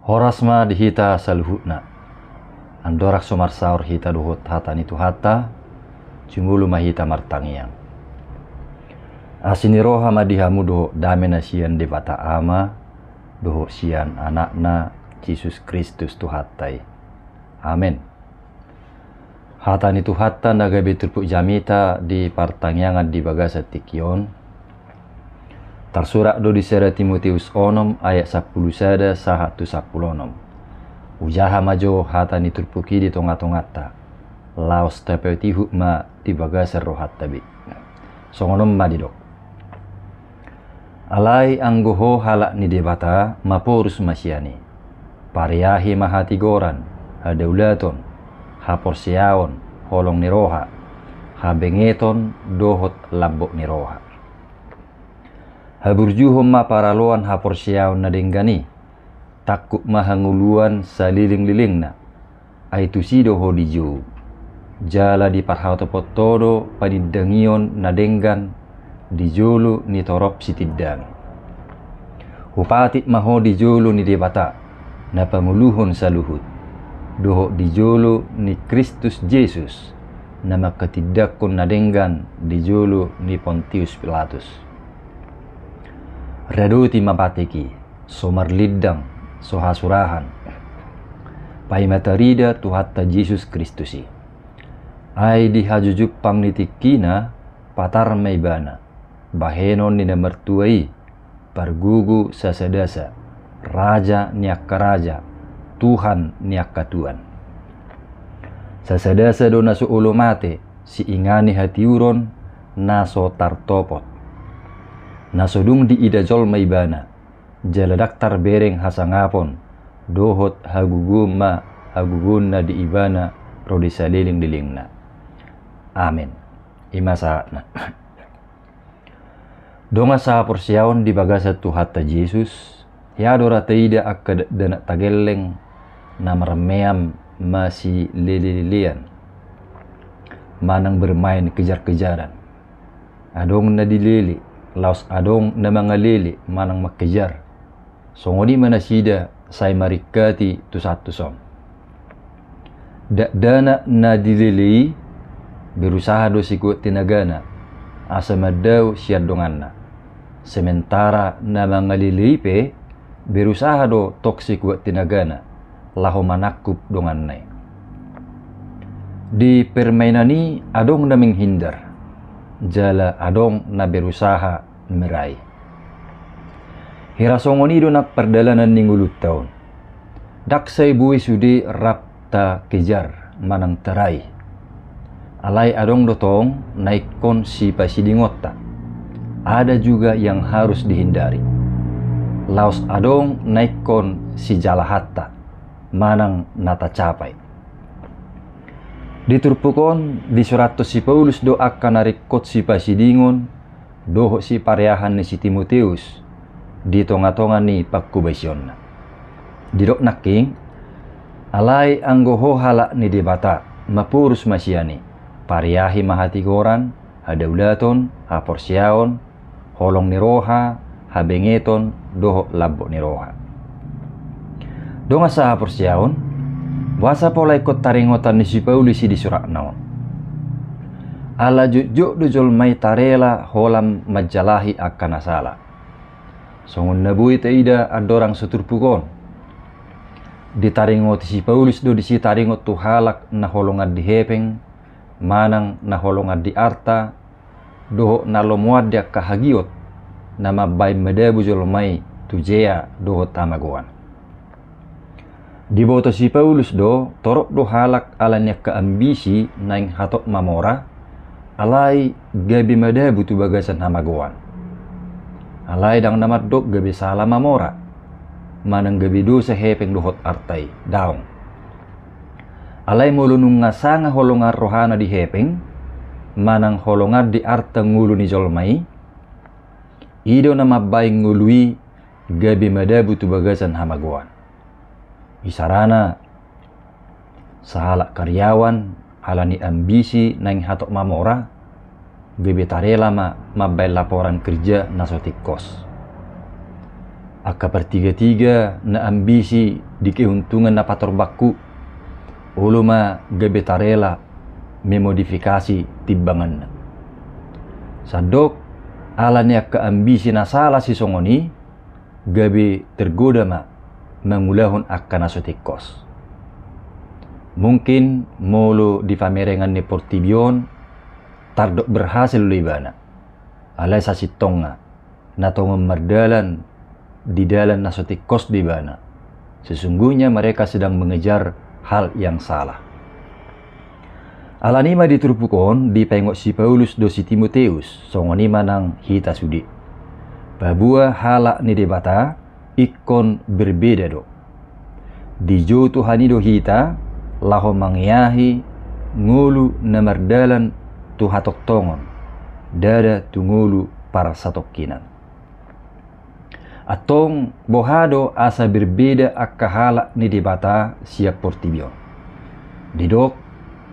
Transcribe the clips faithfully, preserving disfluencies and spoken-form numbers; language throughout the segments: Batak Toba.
Horas ma di hita saluhutna. Andorang so marsaor hita dohot hata ni Tuhanta, jumolo ma hita martangiang. Asi ni roha ma di hamu dohot dame na sian Debata Ama dohot sian Anakna Jesus Kristus Tuhanta i. Amen. Hata ni Tuhanta na gabe turpuk jamita di partangiangan di bagasan tingki on, tarsurat do di sada Timoteus onom ayat sampulu sada sahat tu sampulu onom. Hujaha ma jo hata ni turpuk i di tongatonganta, laos tapaihut ma di bagasan rohanta be. Songon on ma didok. Alai anggo ho halak ni Debata, maporus ma sian i. Pariahi ma hatigoran, hadaulaton, haporseaon, holong ni roha, habengeton dohot lambok ni roha. Haburjuhon ma paraloan haporseaon na denggan i. Tangkup ma hangoluan salelenglelengna. Ai tusi do ho dijou. Jala diparhatopot ho do panindangion na denggan di jolo ni torop sitindangi. Hupatik ma ho di jolo ni Debata, na pangoluhon saluhut, dohot di jolo ni Kristus Jesus, na mangkatindangkon na denggan di jolo ni Pontius Pilatus. Radoti ma patik i, so marlindang, so hasurahan, paima tarida Tuhanta Jesus Kristus i. Ai di hajujumpang ni tingkina, patar ma ibana, bahenon ni na martua i, pargogo sasadasa, raja ni angka raja, Tuhan ni angka tuan. Sasadasa do na so olo mate, siingan ni hatiuron na so tartopot. Na so dung diida jolma ibana, jala ndang tarbereng hasangapon, dohot hagogoon ma hagogoonna di ibana ro di salelenglelengna. Amen. I ma sahatna. Dongan sahaporseaon di bagasan Tuhanta Jesus, hea do ra taida angka dakdanak tagaelleng na marmeam masilelelelean manang bermain kejar-kejaran. Adong na dilele, laos adong na mangalele manang mangkejar. Songon i ma nasida sai maringkati tu santos on. Dakdanak na dilele i berusaha do sekuat tenagana asa mandao sian donganna. Sementara na mangalele i pe berusaha do tong sekuat tenagana laho manangkup donganna i. Di permainan i adong na menghindar, jala adong na berusaha meraih. Hira songon i do nang pardalanan ni ngolunta on. Ndang sai boi sude rap takejar manang taraih. Alai adong do tong na ingkon sipasidingonta. Ada juga yang harus dihindari. Laos adong na ingkon sijalahanta manang na tacapai. Di turpuk on disurathon si Paulus do angka na ringkot sipasidingon dohot sipariahan ni si Timoteus di tongatonga ni panghobasionna. Didok nangkin, alai anggo ho halak ni Debata, maporus ma sian i, pariahi ma hatigoran, hadaulaton, haporseaon, holong ni roha, habengeton, dohot lambok ni roha. Dongan sahaporseaon, boasa pola ingkon taringotan ni si Paulus i di suratna on? Ala jotjot do jolma i tarela holan manjalahi angka na sala. Songon na boi taida andorang so turpuk on. Ditaringoti si Paulus do disi taringot tu halak na holongan di hepeng, manang na holongan di arta, dohot na lomoan di angka hagiot, na mambahen madabu jolma i tu jea dohot hamagoan. Diboto si Paulus do, torop do halak ala ni angka ambisi naeng hatop mamora, alai gabe madabu tu bagasan hamagoan. Alai ndang na mandok gabe sala mamora, manang gabe dosa hepeng dohot arta i, daong. Alai molo nunga sanga holongan rohana di hepeng, manang holongan di arta ngolu ni jolma i, i do na mambahen ngolu i gabe madabu tu bagasan hamagoan. Isarana, sahalak karyawan ala ni ambisi naeng hatop mamora, gabe tarela ma mambahen laporan kerja na so tingkos. Angka partigatiga na ambisi di keuntungan na patorbangku, olo ma gabe tarela memodifikasi timbanganna. Sandok ala ni angka ambisi na sala sisongon i, gabe tergoda ma mangulahon angka na so tingkos. Mungkin molo di pamerengan ni portibi on tardok berhasil do ibana, alai sasintongna na tongon mardalan di dalan na so tingkos do ibana, sesungguhnya mereka sedang mengejar hal yang salah. Ala ni i ma di turpuk on dipaingot si Paulus do si Timoteus, songon i ma nang hita sude. Paboa halak ni Debata ingkon berbeda do. Dijou Tuhan i do hita laho mangeahi ngolu na mardalan tu hatongtongon, ndada tu ngolu parsatongkinan. Antong boha do asa berbeda angka halak ni Debata sian portibi on? Didok,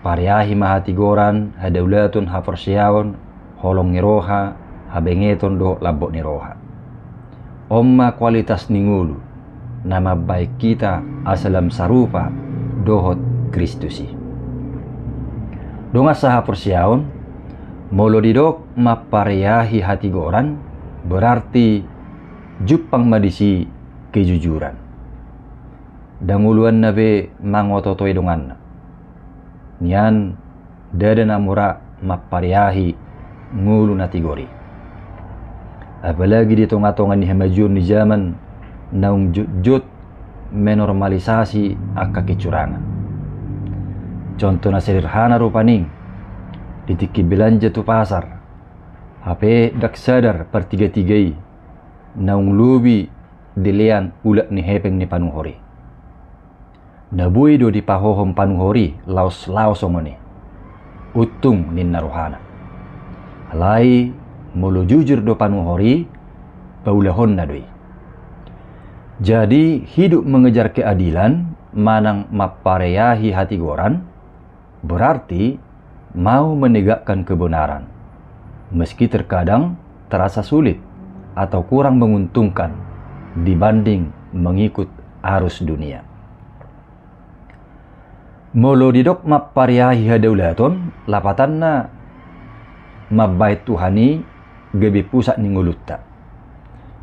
pareahi ma hatigoran, hadaulaton, haporseaon, holong ni roha, habengeton dohot lambok ni roha. On ma kualitas ni ngolu na mambahen hita asa lam sarupa dohot Kristus i. Dongan sahaporseaon, molo didok mamparreahi hatigoran, berarti jumpang ma disi kejujuran. Ndang oloanna be mangotootoi donganna. Nian ndada na mura mamparreahi ngolu na tigor i. Apalagi di tongatonga ni hamajuon ni jaman naung jotjot menormalisasi angka kecurangan. Contoh na sederhana rupani, di tingki belanja tu pasar, hape ndang sadar partigatiga i naung lobi dilean ulak ni hepeng ni panuhor i. Na boi do dipahohom panuhor i laos laho songon i. Untung ninna rohana. Alai molo jujur do panuhor i, paulahonna do i. Jadi hidup mengejar keadilan manang mamparreahi hatigoran, berarti mau menegakkan kebenaran, meski terkadang terasa sulit atau kurang menguntungkan dibanding mengikut arus dunia. Molo didok mamparreahi hadaulaton, lapatanna mambahen Tuhan i gabe pusat ni ngolunta.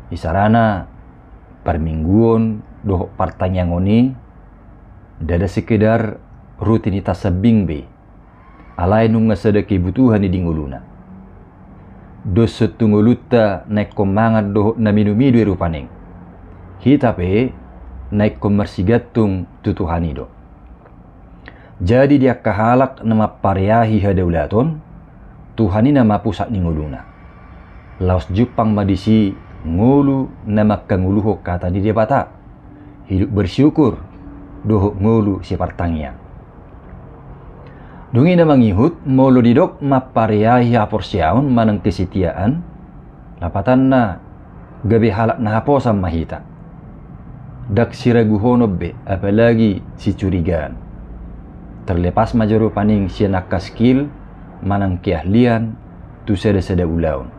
Isarana parmingguon dohot partangiangon i ndada sekedar rutinitas sambing be, alai nunga sada kebutuhan i di ngoluna. Dos tu ngolunta na ingkon mangan dohot na minum i do i rupani. Hita pe na ingkon marsigantung tu Tuhan i do. Jadi di angka halak na mamparreahi hadaulaton, Tuhan i nama pusat ni ngoluna. Laos jumpang ma disi ngolu na mangkangoluhon hata ni Debata, hidup bersyukur, dohot ngolu sipartangiang. Dung i na mangihut, molo didok mamparreahi haporseaon manang kesetiaan, lapatanna gabe halak na haposan ma hita. Ndang siraguhonon be, apalagi sicurigaan. Terlepas ma jo rupani sian angka skill manang keahlian tu sadasada ulaon.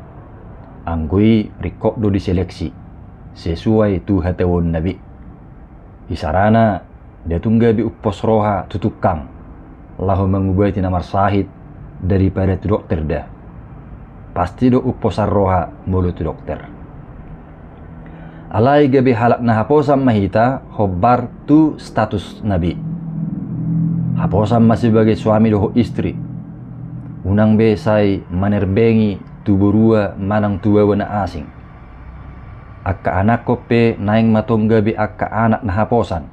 Anggo i ringkot do diseleksi sesuai tu hataonna be. Isarana, nda tung gabe umpos roha tu tukang laho mangubati na marsahit daripada tu dokter da. Pasti do umposan roha molo tu dokter. Alai gabe halak na haposan ma hita hombar tu statusna be. Haposan ma sebagai suami dohot istri. Unang be sai manerbengi tu borua manang tu baoa na asing. Angka anakkon pe naeng ma tong gabe angka anak na haposan.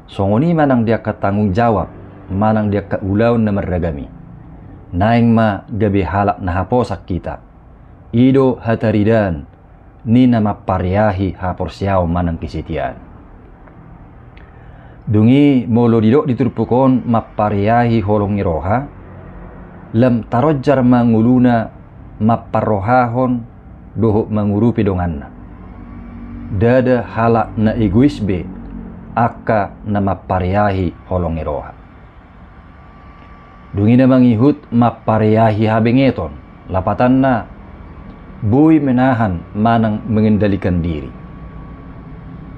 Songon i manang di angka tanggung jawab manang di angka ulaon na marragam i. Naeng ma gabe halak na haposan hita. I do hataridaan ni na mamparreahi haporseaon manang kesetiaan. Dung i molo didok di turpuk on mamparreahi holong ni roha, lam taronjar ma ngoluna mamparrohahon dohot mangurupi donganna. Ndada halak na egois be angka na mamparreahi holong ni roha. Dung i na mangihut mamparreahi habengeton, lapatanna boi menahan manang mengendalikan diri.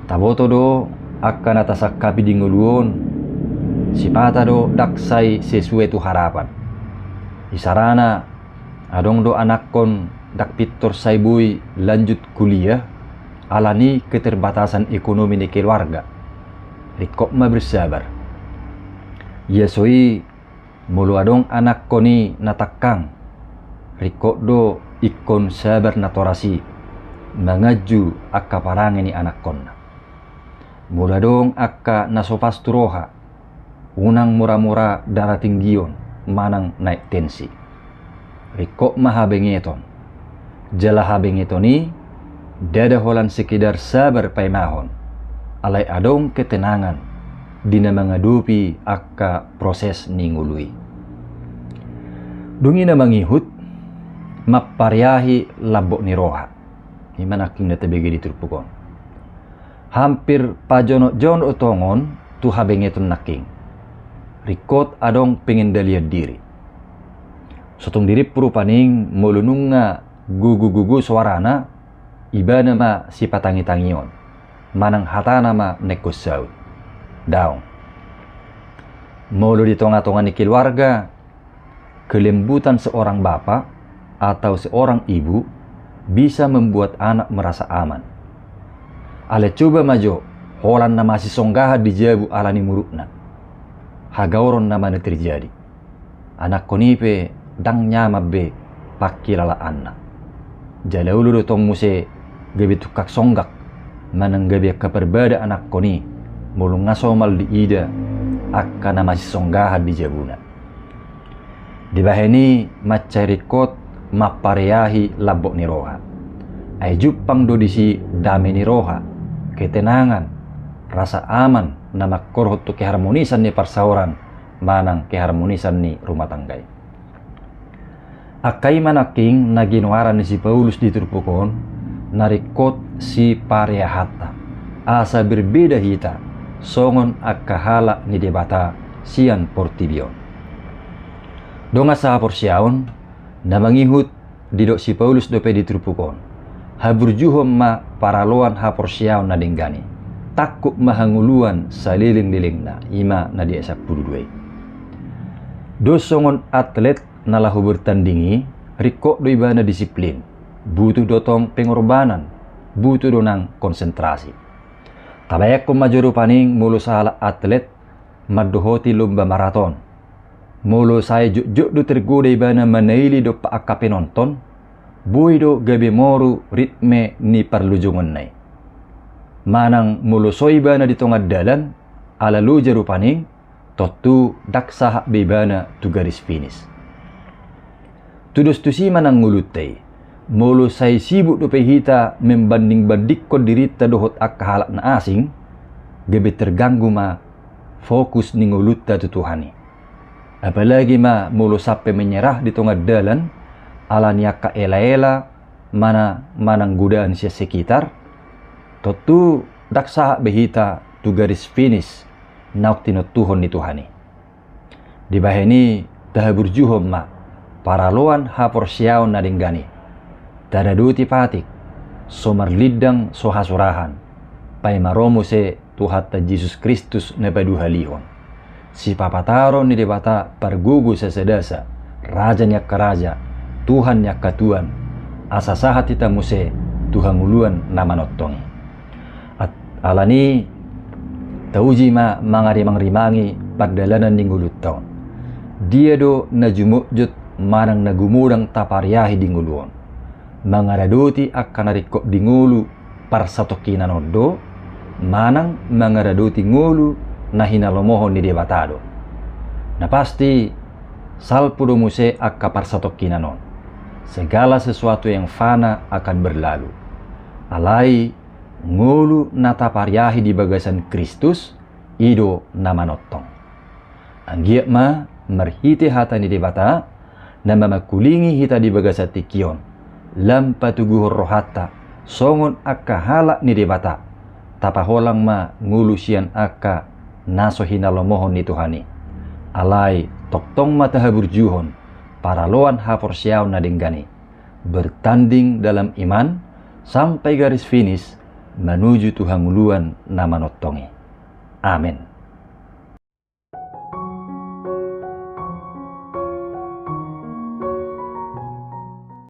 Taboto do Angka na tasangkapi di ngolu on, sipata do ndang sai sesuai tu harapan. Isarana, adong do anakkon ndang pintor sai boi lanjut kuliah, ala ni keterbatasan ekonomi ni keluarga. Ringkot ma bersabar. Ia so i, molo adong anakkon i na tangkang, ringkot do ingkon sabar natoras i, manganju angka parange ni anakkonna. Molo adong angka na so pas tu roha, unang mora-mora darah tinggion manang naek tensi. Ringkot ma habengeton. Jala habengeton i, ndada holan sekedar sabar paimahon, alai adong ketenangan di na mangadopi angka proses ni ngolu i. Dung i na mangihut, mampareahi lambok ni roha. I ma nangkin na tabege di turpuk on. Hampir pajonot-jonot do tongon tu habengeton nangkin. Ringkot adong pengendalian diri. So tung dirimpu rupani, molo nunga gogo-gogo soarana, ibana ma sipatangi-tangion, manang hatana ma na ingkon saut. Daong. Molo di tonga-tonga ni keluarga, kelembutan seorang bapak atau seorang ibu bisa membuat anak merasa aman. Alai coba ma jo, holan na masisonggahan di jabu ala ni murukna. Hagaoron nama na terjadi. Anakkon i pe ndang nyaman be pangkilalaanna. Jala olo do tong muse gabe tungkang songgak, manang gabe angka parbada anakkon i, molo nga somal diida angka na masisonggahan di jabuna. Dibahen i mansai ringkot mampareahi lambok ni roha. Ai jumpang do disi dame ni roha, ketenangan, rasa aman na mangkorhon tu keharmonisan ni parsaoran manang keharmonisan ni rumah tangga i. Angka i ma nangkin na ginoaran ni si Paulus di turpuk on, na ringkot sipareahanta, asa berbeda hita songon angka halak ni Debata sian portibi on. Dongan sahaporseaon, na mangihut didok si Paulus dope di turpuk on, haburjuhon ma paraloan haporseaon na denggan i. Tangkup ma hangoluan saleleng-lelengna, i ma na di ayat sampulu dua i. Dos songon atlet na laho bertanding i, ringkot do ibana disiplin, butuh do tong pengorbanan, butuh do nang konsentrasi. Tabayangkon ma jo rupani molo sahalak atlet mandohoti lomba maraton. Molo sai jotjot do tergoda ibana manaili dompak angka penonton, boi do gabe moru ritme ni parlojongonna i. Manang molo so ibana di tonga dalan, ala loja rupani, tontu ndang sahat be ibana tu garis finis. Tudos tusi ma nang ngolunta i. Molo sai sibuk dope hita membanding-bandingkon dirinta dohot angka halak na asing, gabe terganggu ma fokus ni ngolunta tu Tuhan i. Apalagi ma molo sampe menyerah di tonga dalan, ala ni angka ela-ela, mana, manang godaan sian sekitar, tontu ndang sahat be hita tu garis finis naung tinontuhon ni Tuhan i. Dibahen i tahaburjuhon ma paraloan haporseaon na denggan i. Tadadoti patik, so marlindang so hasurahan, paima ro muse Tuhanta Jesus Kristus na paduahalihon. Sipapataron ni Debata pargogo sasadasa, Raja ni angka raja, Tuhan ni angka tuan, asa sahat hita muse tu hangoluan na manongtong i. At-, ala ni i, tauji ma mangarimang-rimangi pardalanan ni ngolunta on. Dia do na jumotjot manang na gumodang tapareahi di ngolu on? Mangaradoti angka na ringkot di ngolu parsatongkinan on do, manang mangaradoti ngolu na hinalomohon ni Debata do? Na pasti, salpu do muse angka parsatongkinan on. Segala sesuatu yang fana akan berlalu. Alai, ngolu na tapareahi di bagasan Kristus, i do na manongtong. Anggiat ma marhite hata ni Debata, na mamangkulingi hita di bagasan tingki on, lam patuguhon rohanta songon angka halak ni Debata, tapaholang ma ngolu sian angka na so hinalomohon ni Tuhan i. Alai tongtong ma tahaburjuhon paraloan haporseaon na denggan i, bertanding dalam iman sampai garis finis, manuju tu hangoluan na manongtong i. Amen.